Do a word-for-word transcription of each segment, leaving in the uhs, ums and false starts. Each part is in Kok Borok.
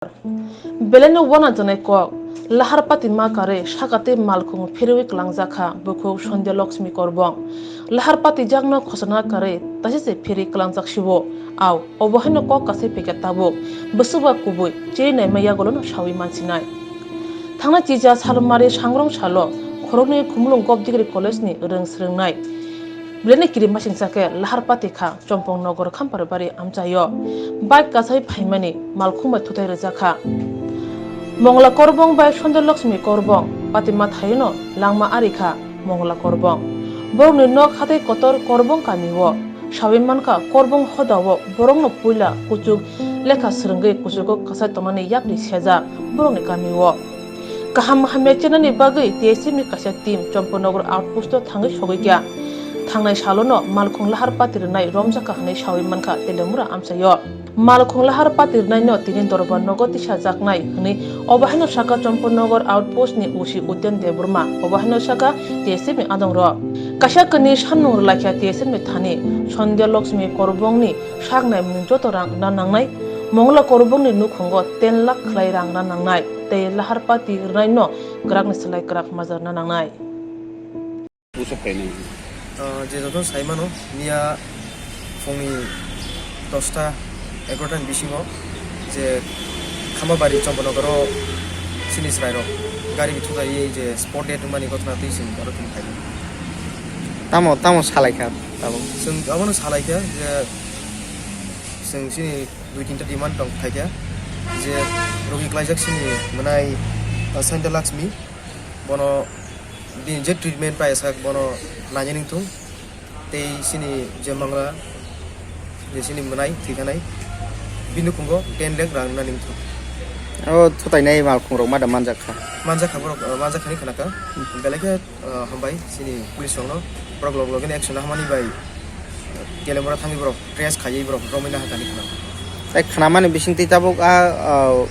Belai no uana janai kok, lahar pati ma karwi saka tei malkhung phirwi kwlangjak kha bukhuk Sandhya Lakshmi Korbong. Lahar pati jakno khosona karwi taisi se phirwi kwlangjak sibo. Au, obo haino kok kasai pekya tabuk. Bwswk ba kubui, chiri naima yagulo no sawi mansinai. Thangnai chija salmari sangrong salo, khoroknwi Khumulwng Govt Degree College ni rwng swrwngnai. Belai no kirimasingcha khe lahar pati kha. Chompong Nogor Khampar Bari amchaio bike kasai phaimani malkhung bai thutai rwjak kha. Mongla Korbong bai Sandhya Lakshmi Korbong patima thaino langma ari kha Mongla Korbong. Borokni nok hatai kotor Korbong kamio. Sawi mankha Korbong hodao borokno puila kuchuk lekha swrwngwi kuchugo kasai tongnani yapri sejak borokni kamio. Kaham hamya chenani bagwi T S F ni kaisa team Chompon Nogor outpost o thangwi sogwi kha. Thangnai salono malkhung lahar pati rwnai romjak kha hwnwi sawi mankha Telemura amchaio. Malkhung lahar pati rwnaino tini dorbar nogo tisajaknai hwnwi obo haino saka Chompon Nogor outpost ni O C Uttan Debbarma, obo haino saka T S F ni adongrok. Kaisa kwnwi samung rwlaikha T S F ni thani Sandhya Lakshmi Korbongni sak naimung joto rang rwna nangnai, Mongla Korbongni nukhungo ten lakh khlai rang rwna nangnai tei lahar pati rwnaino kwrakni slai kwrak majarna nangnai. Usuk khainai. Ah, je joto sai mano, miya phungni dosta egarota ni bisingo je Khamabari Chompon Nogoro chini chwrairok gari bi thukai je spot dead wngmani ghotona twi chwng aro tong khai. Tamo, tamo salai kha tabuk? Chwng abono salai kha je chwng chini dui tinta demand tong khai kha je rogi klaijak chini mwnai, ah, Sandhya Lakshmi, bono bini je treatment pai sak bono nainani wngthung. Tei chini je mangra, je chini mwnai thwikhanai, bini nukhungo ten lakh rang rwna ningthung. O thutainai malkhungrok ma da manjak kha? Manjak kha borok, uh, manjak khani khana kha. Belai khe, uh, hambai chini police rokno, borok log logino action hamani bai, uh, Telemura thangwi borok trace khaiwi borok romwi naha kani khana. Tai khnamani bisingtwi tabuk a, uh,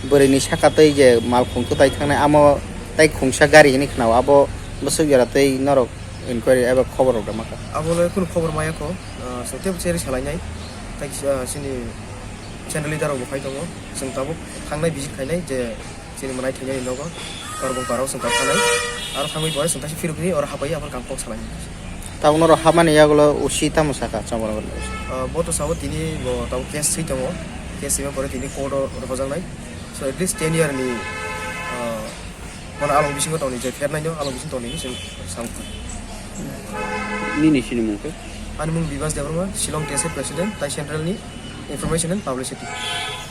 bwrwini saka twi je malkhung thutai thangnai amo tai khungsa gari hwnwi khnao, abo bwswk jora twi norok inquiry eba khobor rok da maka? Abo le kunu khobor maya kho, ah, chwng tebo cherwi salainai. Tai, ah, chini central leader rok bo phai tongo. Chwng tabuk thangnai visit khainai je chini mwnai thwinani nogo Korbong parao chwng tabuk thangnai. Aro thangwi pore chwng taisa phirokni oro hapai aphar kang kok salainai. Tabuk norok hapmani yagulo O C tamo saka Chompon Nogor ni O C? Ah, bo to sao tini bo tabuk case swi tongo. Case swima pore tini court o rohojaknai. So at least ten year ni, ah, Bono along bisingo tongni je phernaino along bising tongni hinwi chwng sao. Nini sinimung khe? Ani mung Bibas Debbarma, Shillong T S F President, tai Central ni Information and Publicity.